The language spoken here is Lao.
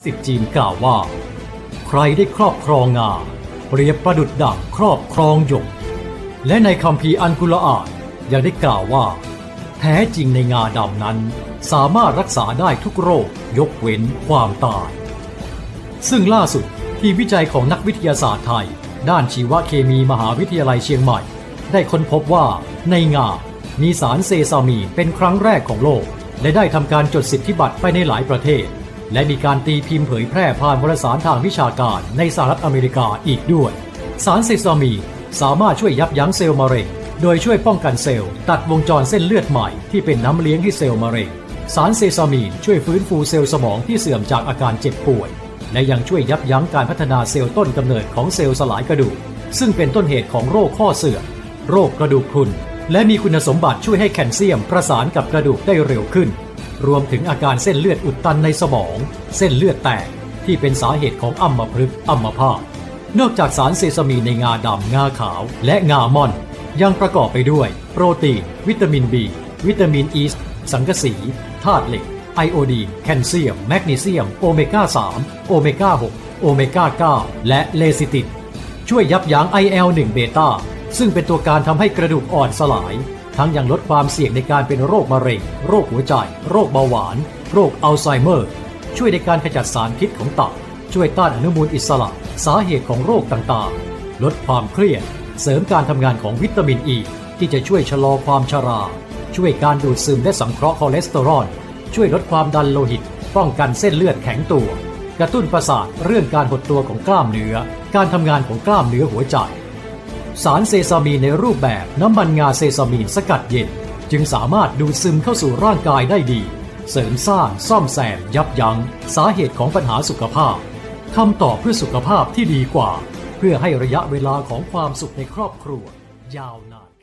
ສິດຈີນກ່າວວ່າ ໃຄຣໄດ້ຄອບຄອງງາ ປຽບປະດຸດດັ່ງຄອບຄອງຢົກ ແລະ ໃນຄຳພີອັນກຸລະອານ ຍັງໄດ້ກ່າວວ່າ ແທ້ຈິງໃນງາດຳນັ້ນ ສາມາດຮັກສາໄດ້ທຸກໂລກ ຍົກເວັ້ນຄວາມຕາຍ. ຊຶ່ງລ່າສຸດ ທີມວິໄຈຂອງນັກວິທະຍາສາດໄທ ດ້ານຊີວະເຄມີ ມະຫາວິທະຍາໄລຊຽງໃໝ່ ໄດ້ຄົ້ນພົບວ່າ ໃນງາ ມີສານເຊຊາມີນເປັນຄັ້ງແລກຂອງໂລກ ແລະ ໄດ້ທຳການຈົດສິດທິບັດໄປໃນຫຼາຍປະເທດ ແລະ ມີການຕີພິມເຜີຍແຜ່ຜ່ານວາລະສານທາງວິຊາການໃນສະຫະລັດອາເມລິກາອີກດ້ວຍ. ສານເຊຊາມີນສາມາດຊ່ວຍຍັບຍັ້ງເຊວມະເຮັງ ໂດຍຊ່ວຍປ້ອງກັນເຊວຕັດວົງຈອນເສັ້ນເລືອດໃໝ່ ທີ່ເປັນນ້ຳລ້ຽງໃຫ້ເຊວມະເຮັງ. ສານເຊຊາມີນຊ່ວຍຟື້ນຟູເຊວສະໝອງທີ່ເສື່ອມຈາກອາການເຈັບປ່ວຍ ແລະ ຍັງຊ່ວຍຍັບຍັ້ງການພັດທະນາເຊວຕົ້ນກຳເນີດຂອງເຊວສະຫຼາຍກະດູກ ຊຶ່ງເປັນຕົ້ນເຫດຂອງໂລກຂໍ້ເສື່ອມ, ໂລກກະດູກພຣຸນ ແລະ ມີຄຸນນະສົມບັດຊ່ວຍໃຫ້ແຄນຊຽມປະສານກັບກະດູກໄດ້ເລັວຂຶ້ນ, ລວມເຖິງອາການເສັ້ນເລືອດອຸດຕັນໃນສະໝອງ, ເສັ້ນເລືອດແຕກ ທີ່ເປັນສາເຫດຂອງອຳມະພຶກ, ອຳມະພາດ. ນອກຈາກສານເຊຊາມີນໃນງາດຳ, ງາຂາວ ແລະ ງາມ່ອນ ຍັງປະກອບໄປດ້ວຍ ໂປຣຕີນ, ວິຕາມິນບີ, ວິຕາມິນອີ, ສັງກະສີ, ທາດເຫຼັກ, ໄອໂອດີນ, ແຄນຊຽມ, ແມັກນີຊຽມ, ໂອເມກາສາມ, ໂອເມກາຫົກ, ໂອເມກາເກົ້າ ແລະ ເລຊິຕິນ ຊ່ວຍຍັບຍັ້ງໄອແອລໜຶ່ງເບຕາ ຊຶ່ງເປັນຕົວການທຳໃຫ້ກະດູກອ່ອນສະຫຼາຍ, ທັງຍັງລົດຄວາມສ່ຽງໃນການເປັນໂລກມະເຮັງ, ໂລກຫົວໃຈ, ໂລກເບົາຫວານ, ໂລກອັລໄຊເມີ, ຊ່ວຍໃນການຂະຈັດສານພິດຂອງຕັບ, ຊ່ວຍຕ້ານອະນຸມູນອິດສະຫຼະ, ສາເຫດຂອງໂລກຕ່າງໆ, ລົດຄວາມຄຽດ, ເສີມການທຳງານຂອງວິຕາມິນອີ ທີ່ຈະຊ່ວຍຊະລໍຄວາມຊະລາ, ຊ່ວຍການດູດຊຶມ ແລະ ສັງເຄາະຄໍເລສເຕີຣອນ, ຊ່ວຍລົດຄວາມດັນໂລຫິດ, ປ້ອງກັນເສັ້ນເລືອດແຂງຕົວ, ກະຕຸ້ນປະສາດເລື່ອງການຫົດຕົວຂອງກ້າມເນື້ອ, ການທຳງານຂອງກ້າມເນື້ອຫົວໃຈ. ສານເຊຊາມີນໃນຮູບແບບນ້ຳມັນງາເຊຊາມີນສະກັດເຢັນ ຈຶ່ງສາມາດດູດຊຶມເຂົ້າສູ່ຮ່າງກາຍໄດ້ດີ, ເສີມສ້າງ, ສ້ອມແຊມ, ຍັບຍັ້ງສາເຫດຂອງບັນຫາສຸຂະພາບ. ຄຳຕອບເພື່ອສຸຂະພາບທີ່ດີກວ່າ, ເພື່ອໃຫ້ໄລຍະເວລາຂອງຄວາມສຸກໃນຄອບຄົວຍາວນານ.